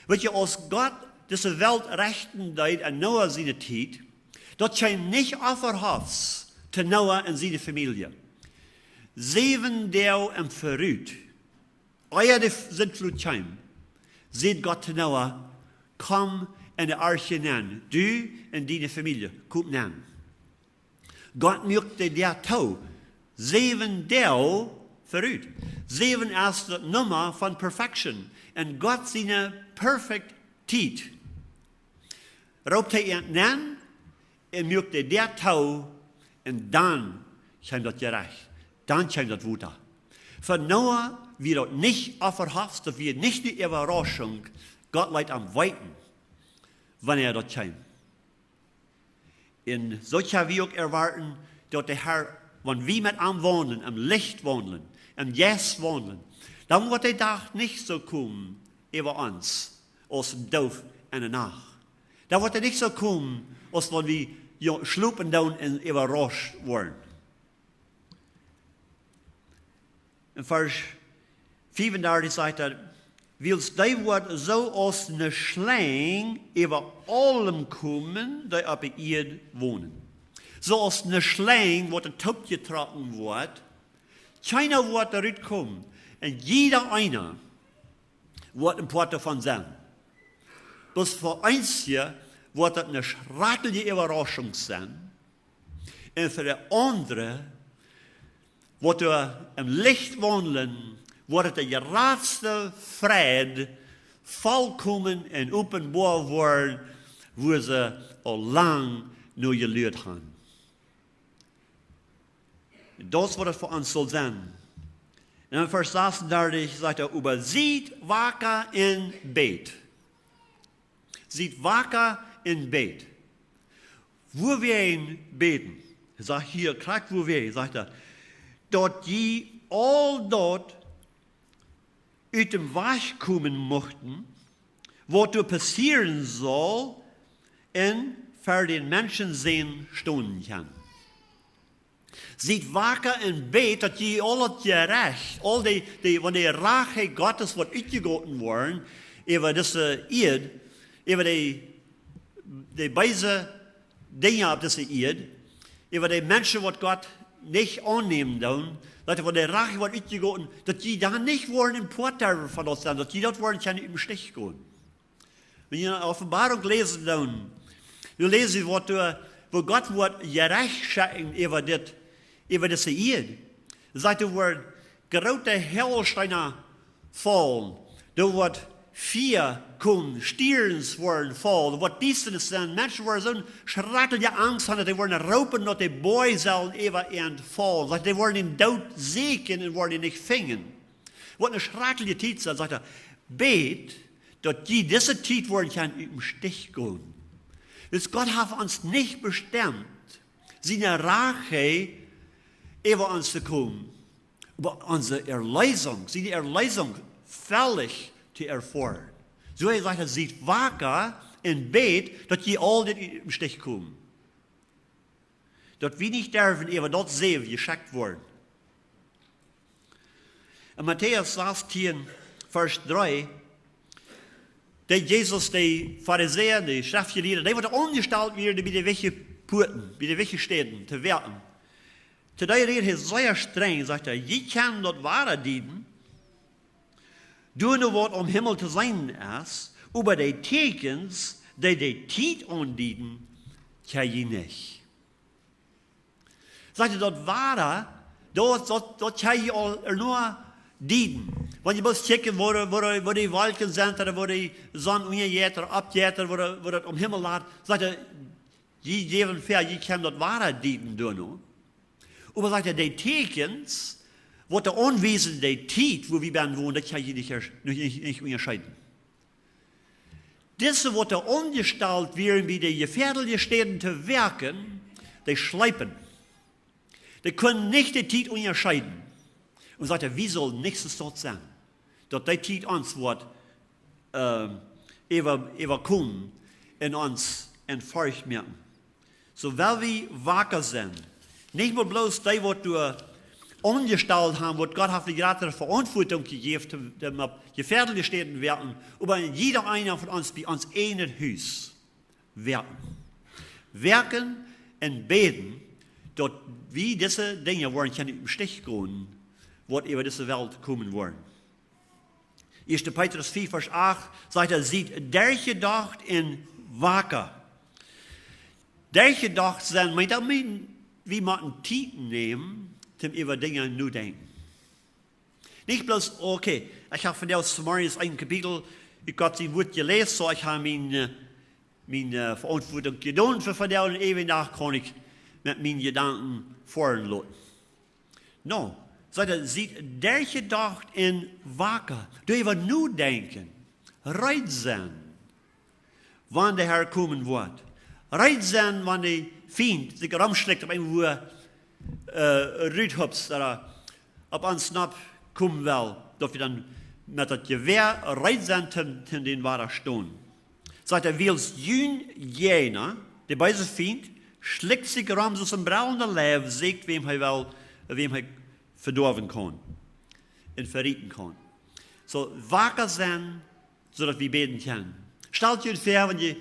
Weet jie, aus Gott dise Welt rechten deed en Noah siene Tiet, daut kjeem nich offerhafts to Noah un siene Famielje. Säwen Doag em Verut, ea de Sintflut kjeem, säd Gott to Noah: Komm en de Arche nenn, du un diene Famielje, komt nenn. Gott muak de Däa too, säwen Doag verut. Säwen es de Numma von perfection. En Gott siene perfect Tiet roopt hee an nenn un muak de Däa too, un dan kjeem daut Jerecht, dan kjeem daut Wota. Fa Noah wia daut nich onverhofft, daut wia nich de Äwaraschunk. Gott leet am weeten, wanea daut kjeem. Un soo kjenn wie uk erwoaten, daut de Herr, wan wie met am waundlen, em Licht waundlen, em Jeist waundlen, dan woat de Dach nich soo komen äwa ons aus een Doof enne Nacht. Dan woat hee nich soo komen aus wan wie, jo, schlopen doonen un äwarascht woaren. En Varsch fiefundartich sajcht daut: Wiels dee woat soo aus ne Schlenj äwa aulem komen, dee opp de Ieed wonen. Soo aus ne Schlenj, waut doa toopjetrocken woat, kjeena woat doa rutkomen. Un jieda eena woat een Poat doavon sennen. Bloos fa eenje woat daut ne schrakjelje Äwaraschunk sennen. Un fa de aundre, waut doa em Licht waundlen, woat de jratste Fräd volkomen un openboa woaren, wua see aul lang no jeluat haben. Daut es waut et fa ons saul sennen. En Varsch sasuntachentich sajcht hee: Oba siet wacka un bät. Siet wacka un bät. Wuawäajen bäden? Hee sajcht hia krakjt wuawäajen, sajcht hee: Daut jie aul daut ut däm Wajch komen muchten, waut doa passieren saul, un ver dän Menschensän stonen kjennen. Siet wacka un bät, daut jie aul daut Jerecht, aul dee, dee, wan de Rachheit Gottes woat utjegoten woaren äwa dise Ieed, äwa dee, dee beese Dinja opp dise Ieed, äwa dee Menschen, waut Gott nich aunnämen doonen, daut wan de Rachheit woat utjegoten, daut jie dan nich woaren een Poat doavon sennen, daut jie daut woaren kjennen ut däm Stich gonen. Wan jie en Openboarunk läsen doonen, dan läs jie waut doa, woo Gott woat Jerecht schekjen äwa dit, äwa dise Ieed. Sajcht, doa woaren groote Haulsteena faulen. Doa woat Fia komen, Stierns woaren faulen, doa woat Diestanis sennen. Menschen woaren soone schrakjelje Angst haben, daut dee woaren roopen, daut de Boaj saul äwa an faulen. Sajcht, dee woaren dän Doot sieekjen un woaren am nich finjen. Waut ne schrakjelje Tiet, sajcht hee, bät, daut jie dise Tiet woaren kjennen ut däm Stich gonen. Dis Gott haft ons nich bestemt, siene Rachheit äwa ons to komen, oba onse Erleesunk, siene Erleesunk völlich to erfoaren. Soo hee sajcht, siet wacka un bät, daut jie aul nich ut däm Stich komen. Daut wie nich derwen äwa daut Säw jeschekjt woaren. En Matäus sastieen, Varsch dree, deed Jesus de Farisäa, de Schreftjelieede, dee waut aunjestalt wieren bie de wichtje Puaten, bie de wichtje Städen to woaken, to dee räd hee sea strenj, sajcht hee: Jie kjennen daut wada dieden, doano waut aum Himmel to seenen es, oba de Tieekjens, dee de Tiet aundieden, kjenn jie nich. Sajcht hee, daut wada, daut, daut, daut kjenn jie aul ea dieden. Wan jie bloos kjikjen, woo, woo, woo de Wolkjen sent, ooda woo de Sonn unjajeit ooda oppjeit, ooda woo, woo daut aum Himmel lat, sajcht hee, jie jäwen väa, jie kjennen daut wada dieden doano. Oba sajcht hee, de Tieekjens, waut doa aunwiesen de Tiet, wua wie bennen wonen, daut kjenn jie nich, nich, nich, nich unjascheeden. Dise, waut doa aunjestalt wieren bie de jefäadelje Städen to woaken, dee schleepen. Dee kunnen nich de Tiet unjascheeden. Un sajcht hee, wie sellen nich soo stolt sennen, daut dee Tiet ons woat, ähm, äwa, äwakomen un ons en Forcht moaken. Soo well wie wacka sennen. Nich mau bloos dee, waut doa aunjestalt haben, waut Gott haft de jratre Veauntwuatunk jejäft, dee, dee opp jefäadelje Städen woaken, oba jieda eena von ons bie ons ieejnet Hus woaken. Woaken un bäden, daut wie dise Dinja woaren kjennen ut däm Stich gonen, waut äwa dise Welt komen woaren. Ieeschte Petrus vea, Varsch acht, sajcht hee: Siet derchjedocht un wacka. Derchjedocht sennen, meent daut, wie, wie motten Tiet nämen, om äwa Dinja notodenkjen. Nich bloos, okay, ekj hab vondoag zemorjes een Kapitel ut Gott sien Wuat jeläst, soo ekj hab mien, äh, mien, äh, Veauntwuatunk jedonen fa vondoag un äwen Dach kaun ekj met miene Jedanken foaren loten. No, Sajcht hee, siet derchjedocht un waka. Doa äwa nodenkjen. Reed sennen, wan de Herr komen woat. Reed sennen, wan de Fient sikj romschlikjt opp eenen, wua, äh, rut hupst, ooda opp ons nokomen well. Daut wie dan met daut Jewäa reed sent, toom, toom dän wadastonen. Sajcht hee, wiels jun Jäajna, de beese Fient, schlikjt sikj rom soo aus een brellenda Leiw, sieekjt wäm hee well, wäm hee vedoawen kaun un verieten kaun. Soo, waka sennen, soo daut wie bäden kjennen. Stalt junt väa, wan jie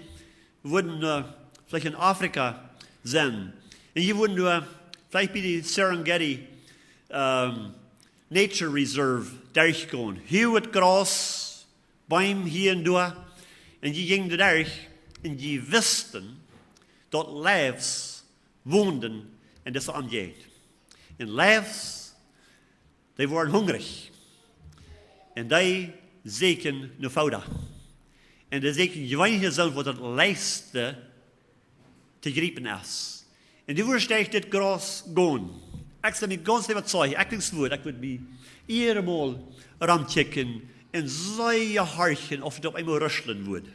wudden, äh, veleicht en Afrika sennen. Un jie wudden doa veleicht bie de Serengeti, ähm, Nature Reserve derchgonen. Hia woat Graus, Beem hia un doa. Un jie jinjen doa derch. Un jie wisten, daut Leiws wonden en dise Omjäajent. Un Leiws, dee woaren hungrich. Un dee sieekjen no Fooda. Un dee sieekjen jeweenlich no soont, waut daut leichtste to jriepen es. Un du wurscht derch dit Graus gonen. Ekj sie mie gaunz äwazeicht, ekj denkj, wudd, ekj wudd mie eenjemol romkjikjen un sea horchen, auf et opp eemol ruschlen wudd.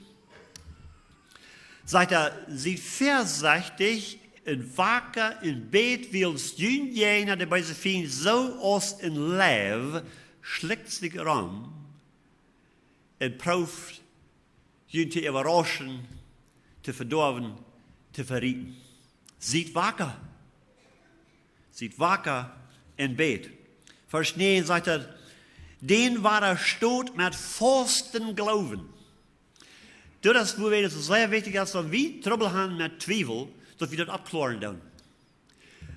Sajcht hee, siet väasechtich un waka un bäd, wiels jun Jäajna, de beese Fient, soo aus een Leiw, schlikjt sikj rom un prooft junt to äwarauschen, to vedoawen, to verieten. Siet waka. Siet waka un bäd. Varsch näajen sajcht hee, dän wadastot met fausten Gloowen. Daut es, wua daut sea wichtich es, wan wie Trubbel haben met Twiewel, daut wie daut aufkloaren doonen.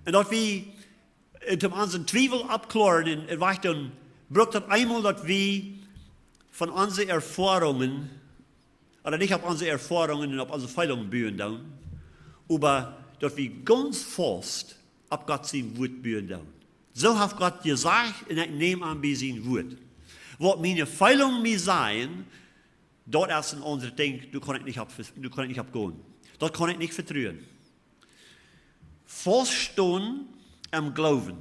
Un daut wie, äh, toom onsen Twiewel aufkloaren un, un wajch doonen, brukt daut eemol, daut wie von onse Erfoarungen, ooda nich opp onse Erfoarungen un opp onse Feelungen buen doonen, oba daut wie gaunz faust opp Gott sien Wuat buen doonen. Soo haft Gott jesajcht un ekj näm aun bie sien Wuat. Waut miene Feelungen mie sajen, daut es een aundret Dinkj, doa kaun ekj nich opp, doa kaun ekj nich opp gonen. Daut kaun ekj nich vetruen. Fauststonen em Gloowen.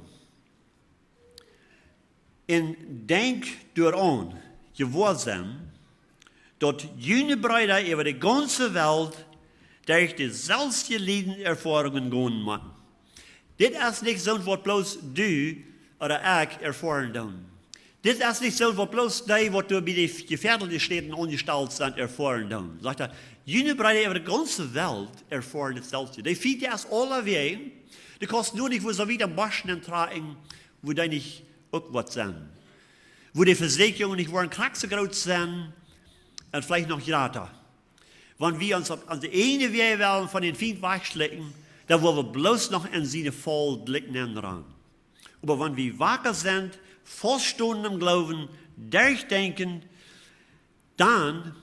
Un denkj doaraun, jewoa sennen, daut june Breeda äwa de gaunze Welt derch de selwje Liedenserfoarungen gonen motten. Dit es nich soont, waut bloos du ooda ekj erfoaren doonen. Dit es nich soont, waut bloos dee, waut doa bie de jefäadelje Städen aunjestalt sent, erfoaren doonen. Sajcht hee, june Breeda äwa de gaunze Welt erfoaren daut selwje. De Fient es aulawäajen. Du kaust nich wua soo wiet aum Bosch nenntrakjen, wua dee nich uk woat sennen. Wua de Vesieekjungen nich woaren krakjt soo groot sennen un veleicht noch jrata. Wan wie ons opp onse ieejne Wäaj wellen von dän Fient wajchschlikjen, dan woa wie bloos noch en siene Faul jlikj nenrannen. Oba wan wie waka sent, fauststonen em Gloowen, derchdenkjen, dan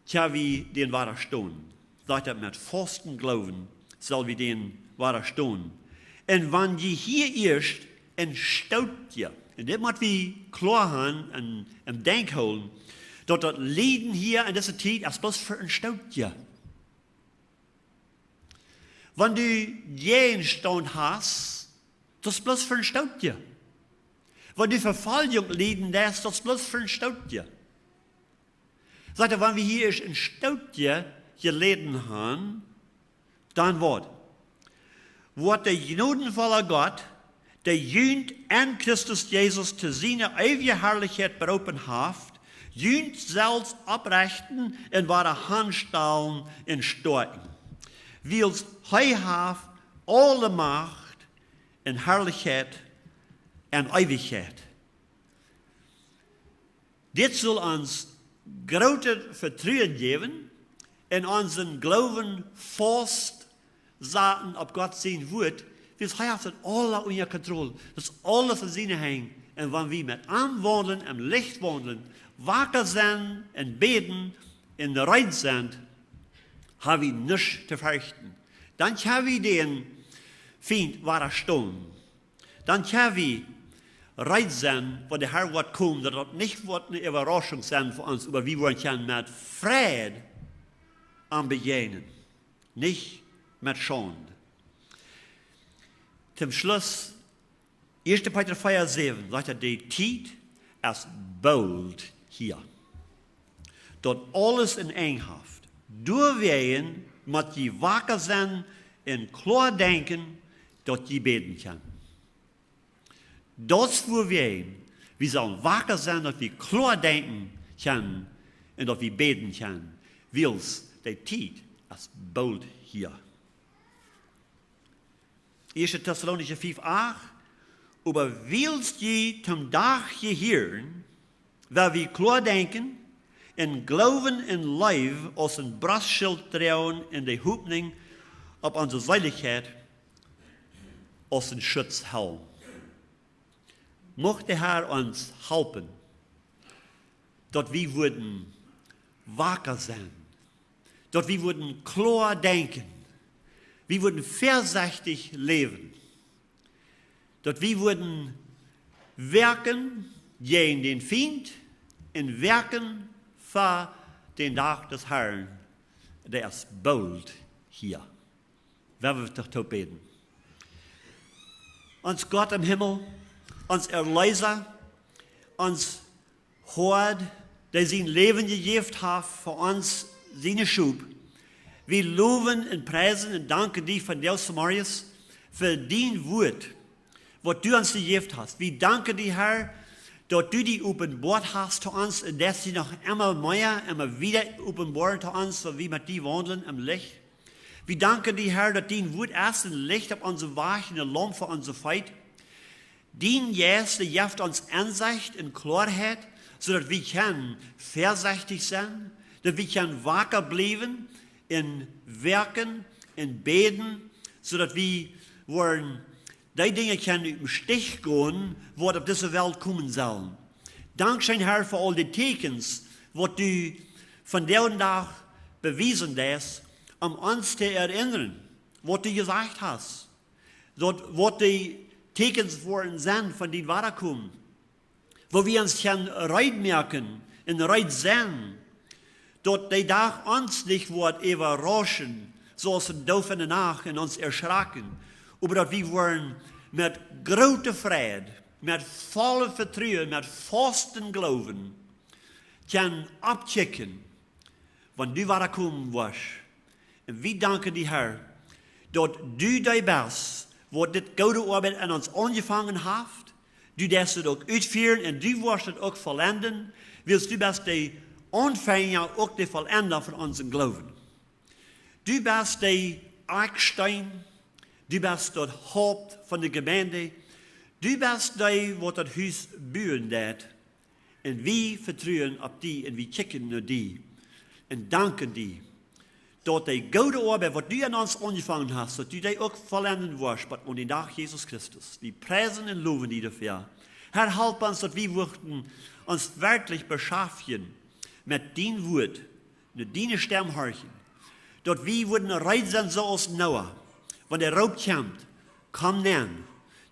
kjenn wie dän wadastonen. Sajcht hee, met fausten Gloowen sell wie dän wadastonen. Un wan jie hia ieescht een Stootje, un dit mott wie kloa haben un, un em Denkj hoolen, daut daut Lieden hia en dise Tiet es bloos fa een Stootje. Wan du Jäajenstaunt hast, daut es bloos fa een Stootje. Wan du Vefoljunk lieden deist, daut es bloos fa een Stootje. Sajcht hee, wan wie hia ieescht een Stootje jeläden haben, dan woat, woat de jnodenvolla Gott, dee junt en Christus Jesus to siene eewje Harlichkjeit beroopen haft, junt selfst opprechten un wada hanstalen un stoakjen. Wiels hee haft aule Macht un Harlichkjeit un Eewichkjeit. Dit sull ons grootet Vetruen jäwen un onsen Gloowen faust saten opp Gott sien Wuat, wiels hee haft daut aula unja Kontroll. Daut es aules en siene Henj. Un wan wie met am waundlen, em Licht waundlen, waka sennen un bäden un rein sennen, ha wie nuscht to ferchten. Dan kjenn wie dän Fient wadastonen. Dan kjenn wie reed sennen, wan de Herr woat komen, daut daut nich woat eene Äwarauschunk sennen fa ons, oba wie woaren kjennen met Freid am bejäajnen, nich met Schaund. Toom Schluss Ieeschte Petrus vea säwen sajcht daut, de Tiet es boolt hia, daut aules een Enj haft. Doawäajen mott jie waka sennen un kloa denkjen, daut jie bäden kjennen. Daut es wuawäajen wie sellen waka sennen, daut wie kloa denkjen kjennen un daut wie bäden kjennen, wiels de Tiet es boolt hia. Ieeschte Tessalonicha fiew acht: Oba wiels jie toom Dach jehieren, well wie kloa denkjen, un Gloowen un Leew aus een Brostschilt droagen un de Hopninj opp onse Seelichkjeit aus een Schutzhelm. Mucht de Herr ons halpen, daut wie wudden waka sennen, daut wie wudden kloa denkjen, wie wudden väasechtich läwen, daut wie wudden werkjen jäajen dän Fient un werkjen fa dän Dach des Herrn, dee es boolt hia. Well wie doch toop bäden. Ons Gott em Himmel, ons Erleesa, ons Hoad, dee sien Läwen jejäft haft fa ons, siene Schop. Wie lowen un priesen un danken die vondoag zemorjes fa dien Wuat, waut du ons jejäft hast. Wie danken die, Herr, daut du die openboat hast to ons un daut du noch emma mea, emma wieda openboaren to ons, soo wie met die waundlen em Licht. Wie danken die, Herr, daut dien Wuat es een Licht opp onse Wajch un een Laump fa onse Feet. Dien Jeist, dee jeft ons Ensecht un Kloaheit, soo daut wie kjennen väasechtich sennen, daut wie kjennen waka bliewen un werkjen un bäden, soo daut wie woaren dee Dinja kjennen ut däm Stich gonen, waut opp dise Welt komen sellen. Dankscheen, Herr, fa aul de Tieekjens, waut du vondoag dän Dach bewiesen deist, om ons to erinnern, waut du jesajcht hast, daut waut de Tieekjens woaren sennen von dien Wadakomen, woo wie ons kjennen reed moaken un reed sennen, daut de Dach ons nich woat äwarauschen, soo aus een Doof enne Nacht, un ons erschrakjen, oba daut wie woaren met groote Freid, met vollet Vetruen, met fasten Gloowen kjennen oppkjikjen, wan du wadakomen woascht. Un wie danken die, Herr, daut du dee best, waut dit goode Oabeit aun ons aunjefongen haft. Du deist et uk utfieren un du woascht et uk vollenden, wiels du best de Aunfenja, uk de Vollenda von onsen Gloowen. Du best de Akjsteen, du best daut Haupt von de Jemeent, du best dee, waut daut Hus buen deit. Un wie vetruen opp die un wie kjikjen no die un danken die, daut de goode Oabeit, waut du aun ons aunjefongen hast, daut du dee uk vollenden woascht, bat aun dän Dach Jesus Christus. Wie priesen un lowen die doafäa. Herr, help ons, daut wie wuachten ons werkjlich beschaftjen met dien Wuat, no diene Stemm horchen, daut wie wudden reed sennen, soo aus Noah, wan de Roop kjemt: Komm nenn,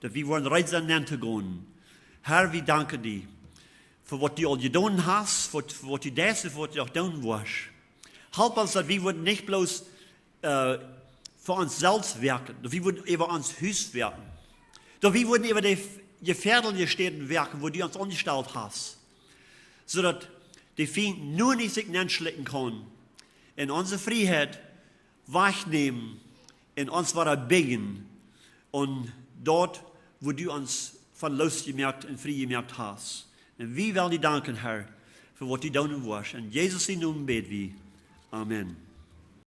daut wie wudden reed sennen, nenn to gonen. Herr, wie danken die fa waut du aul jedonen hast, fa waut du deist, fa waut du noch doonen woascht. Help ons, daut wie wudden nich bloos, äh, fa ons selfst werkjen, daut wie wudden äwa ons Hus werkjen, daut wie wudden äwa de jefäadelje Städen werkjen, wua du ons aunjestalt hast, soo daut de Fient nu nich sikj nenschlikjen kaun un onse Frieheit wajchnämen un ons wada binjen aun daut, wua du ons von loosjemoakt un friejemoakt hast. Un wie wellen die danken, Herr, fa waut du doonen woascht. En Jesus sienen Nomen bäd wie. Amen.